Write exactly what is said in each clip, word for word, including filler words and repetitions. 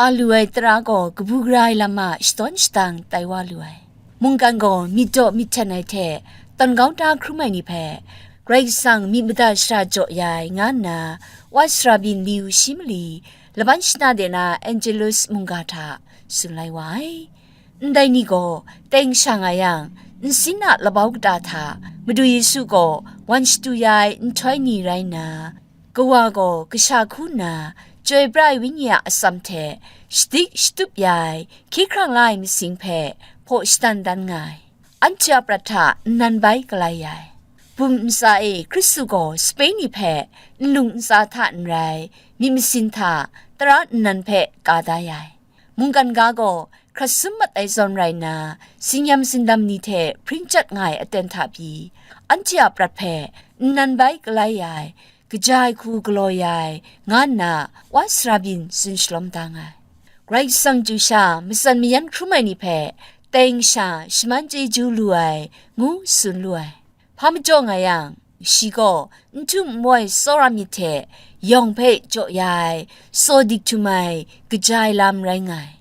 A lu ai tara gaw kabu gara ai lam a shadawn shadang tai wa lu ai. Mungkan gaw myit daw myit hten ai hte tawn kau ta hkrum ai ni hpe, Karai Kasang myit mada shara jaw ya ai, nga nna, wa sara byin li u shi mali, laban shana de na Angelus mungga hta tsun lai wa ai. Ndai ni gaw teng sha nga yang, nsin a labau kata hta Madu Yesu gaw wan shatu ya ai nhtoi ni rai nna, Kawa gaw kasha hku nna, Chyoi pra ai Wenyi a atsam hte shadik shatup ya ai, hkye hkrang la ai masing hpe hpaw shadan dan nga ai. Anhte a prat hta nnan bai galai ya ai. Bum ntsa e Hkristu gaw sape ni hpe nlung ntsa hta n rai, myit masin hta tara nnan hpe ka da ya ai. Mungkan ga gaw hkrat sum mat ai zawn rai nna, singnyam sindam ni hte hpring chyat nga ai aten hta pyi, anhte a prat hpe nnan bai galai ya ai, kaja ai hku galaw ya ai, nga nna wa sara byin tsun shalawm da nga ai. Karai Kasang chyu sha matsan mayan hkrum ai ni hpe teng sha shaman chyeju lu ai, ngu tsun lu ai. Hpa majaw nga yang, shi gaw n htum n wai tsawra myit hte yawng hpe jaw ya ai, tsaw dik htum ai, kaja ai lam rai nga ai.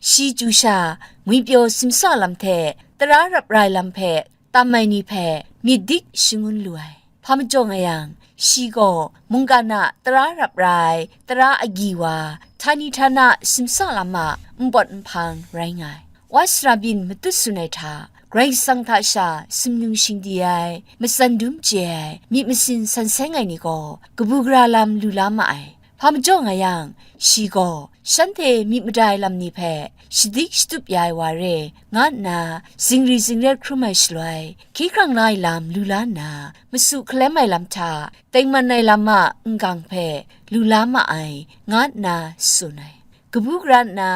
Shi chyu sha ngwipyaw simsa lam hte tara rap ra ai lam hpe tam ai ni hpe myit dik shangun lu ai. Hpa majaw nga yang, shi gaw mungkan a tara rap ra ai, tara agyi wa, htani htana simsa lam a npawt nhpang rai nga ai. Wa sara byin matut tsun ai hta, Karai Kasang hta sha sumnung shingdi ai, matsan dum chye ai, myit masin san seng ai ni gaw kabu gara lam lu la ma ai. Hpa majaw nga yang, shi gaw shanhte myit mada ai lam ni hpe shadik shatup ya ai wa re, nga nna zingri zingret hkrum ai shaloi, hkye hkrang la ai lam lu la nna, masu hkalem ai lam hta tengman ai lam a n-gang hpe lu la ma ai, nga nna tsun ai. Kabu gara nna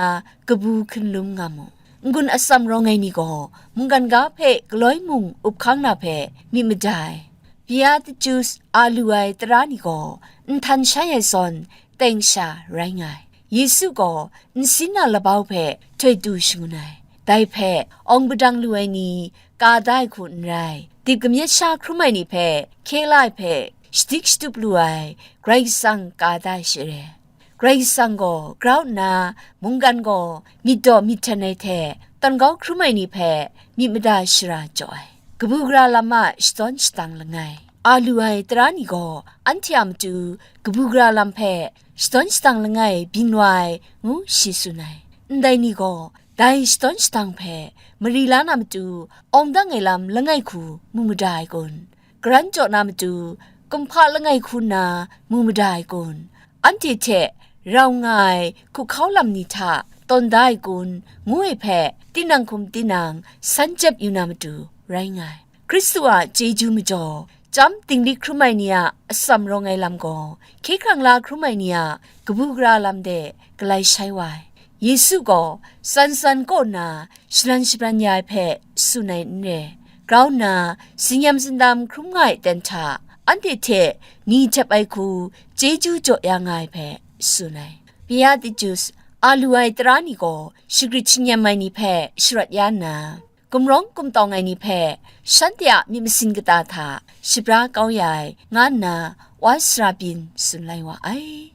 kabu hkinlum nga mu. N-gun atsam rawng ai ni gaw mungkan ga hpe galoi mung up hkang na hpe myit mada ai. Beatitus a lu ai tara ni gaw nhtan shai ai zawn teng sha rai nga ai. Yesu gaw nsin a labau hpe htoi tu shangun ai. Dai hpe awng padang lu ai ni ka da ai hku n rai, dip kamyet sha hkrum ai ni hpe hkye la ai hpe shadik shatup lu ai, Karai Kasang ka da ai she re. Karai Kasang gaw grau nna, mungkan gaw myit daw myit hten ai hte tawn kau hkrum ai ni hpe myit mada shara jaw ai. Kabu gara lam a shadawn shadang langai, a lu ai tara ni gaw anhte a matu kabu gara lam hpe shadawn shadang langai byin wa ai, ngu shi tsun ai. Ndai ni gaw dai shadawn shadang hpe mari la na matu, awng dang ai lam langai hku mu mada ai kun? Karan jaw na matu, kumhpa langai hku nna mu mada ai kun? Anhte hte rau nga ai hkuhkau lam ni hta tawn da ai kun? Ngu ai hpe tinang hkum tinang san jep yu na matu rai nga ai. Hkristu a chyeju majaw, chyam dinglik hkrum ai ni a atsam rawng ai lam gaw, hkye hkrang la hkrum ai ni a kabu gara lam de galai shai wa ai. Yesu gaw tsan tsan kaw nna shalan shabran ya ai hpe tsun ai n re. Grau nna, singnyam sindam hkrum nga ai ten hta, anhte hte ni jep ai hku chyeju jaw ya nga ai hpe tsun ai. Beatitus a lu ai tara ni gaw shagrit shingnyam ai ni hpe sharawt ya nna, gumrawng gumtawng ai ni hpe shanhte a myit masin kata hta shabra kau ya ai, nga nna wa sara byin tsun lai wa ai.